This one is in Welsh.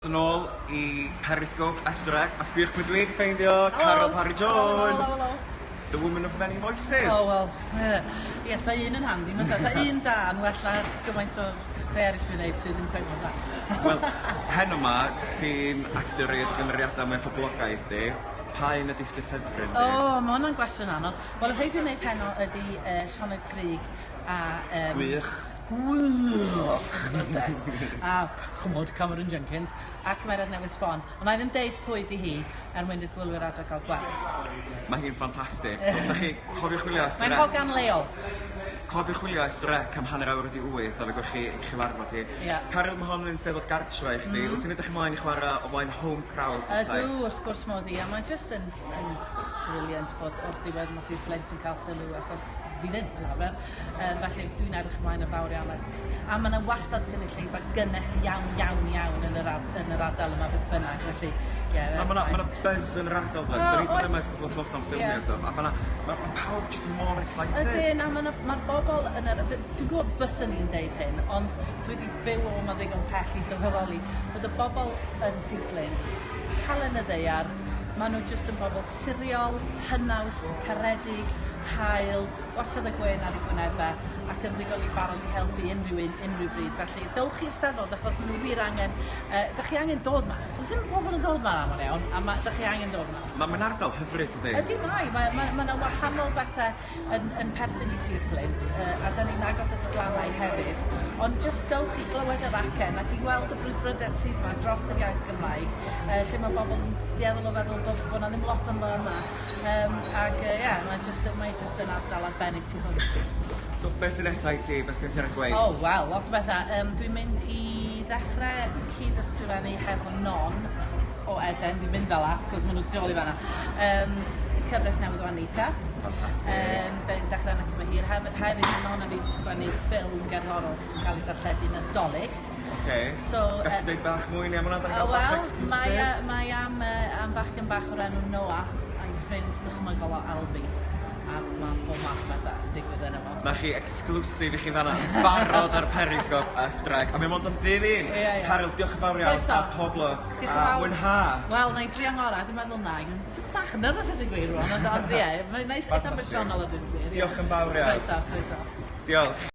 Yn ôl i Periscope S4C a sbïwch pwy dwi 'di ffeindio, Caryl Parry Jones! Helo, helo, helo. The woman of many voices! Oh wel, ie, ie, sa un yn handi, fysa? Sa un da yn well na gymaint o'r rhai eraill dwi'n neud sydd ddim cweit mor dda. Wel, heno 'ma, ti'n actio rhei o dy gymeriadau mwya poblogaidd di. Pa un ydi dy ffefryn di? O, ma' hwnna'n gwestiwn anodd. Wel, y rhei dwi'n neud heno ydi yy Sioned Grug a yym... Gwych! Gwych ynde? A ch'mod Cameron Jenkins a cymeriad newydd sbon. Ond wna i ddim deud pwy 'di hi er mwyn i'r gwylwyr adre gael gweld. Mae hi'n ffantastig. So os 'dach chi, cofiwch wylio S4C. Mae'n hogan leol. Cofiwch wylio S4C am 8:30 a fe gewch chi ei chyfarfod hi. Ia. Caryl, ma' hon yn Steddfod gartre i chdi. Wyt ti'n edrych ymlaen i chwarae o flaen home crowd pethau? Ydw, wrth gwrs mod i, a mae jyst yn yn brilliant bod o'r diwedd ma' Sir Fflint yn cael sylw achos di ddim fel arfer. Yym felly dwi'n edrych ymlaen yn fawr iawn at... A ma' 'na wastad cynulleidfa gynnes iawn iawn iawn yn yr ar- yn yr ardal yma beth bynnag felly ie... A ma' 'na ma' 'na buzz yn yr ardal does? O 'Dan ni 'di bod oes. yma ers cwpwl o wthnosa'n ffilmio Ie. a stwff a ma' 'na ma' ma' pawb jyst mor excited. Ydyn a ma' 'na ma'r bobl yn yr... Dwi'n gwybod byswn i'n deud hyn ond dwi 'di byw o 'ma ddigon pell i sylweddoli bod y bobl yn Sir Fflint, halen y ddaear, ma' nhw jyst yn bobl siriol, hynaws, caredig, hael, wastad â gwên ar eu gwynebau ac yn ddigon i barod i helpu unrhyw un, unrhyw bryd. Felly, dowch i'r Steddfod achos maen nhw wir angen, uh, dych chi angen dod 'ma. Does dim pobl yn dod 'ma'n aml iawn, a ma, dych chi angen dod 'ma. Mae'n ma ardal hyfryd, dydy? Ydy mae, mae, mae, mae yna wahanol bethau yn, yn perthyn i Sir Fflint, uh, a da ni'n agos at y glannau hefyd, ond jyst dowch i glywed yr acen ac i weld y brwdfrydedd sydd yma dros yr iaith Gymraeg, uh, lle mae bobl yn dueddol o feddwl bod, bod 'na ddim lot ond yma. Yym ag yy ie mae jyst yn mae jyst yn ardal arbennig tu hwnt. So be' sy nesa i ti? Be' sgen ti ar y gweill? O wel lot o betha yym dwi'n mynd i ddechre cyd-ysgrifennu hefo Non o Eden, fi'n mynd fel 'a 'c'os ma' nw tu ôl i fan 'na. Yym cyfres newydd o Anita. Ffantastig. Yym 'dan ni'n dechre arno cyn bo hir hef- hefyd ma' Non a fi 'di sgwennu ffilm gerddorol sydd yn ca'l ei darlledu Nadolig. Oce. So Ti'n gallu deud bach mwy ni am hwnna? 'Dan ni'n O ga'l bach wel exclusive? mae yy mae am yy am fachgen bach o'r enw Noah a'i ffrind dychmygol o Albi a ma' pob math o betha yn digwydd yno fo. 'Na chi exclusive i chi fan'na yn barod ar Periscope a S4C a mae mond am ddydd Lun! Ia ia. Caryl diolch yn fawr iawn. Croeso. A pob lwc. Diolch yn A fawr. mwynha! Wel nai drio ngora dwi'n meddwl nai. Tipyn bach yn nervous a deud gwir rŵan ond ond ie mae'n neis eitha emosiynol a deud y gwir. Diolch yn fawr iawn. Croeso croeso. Diolch.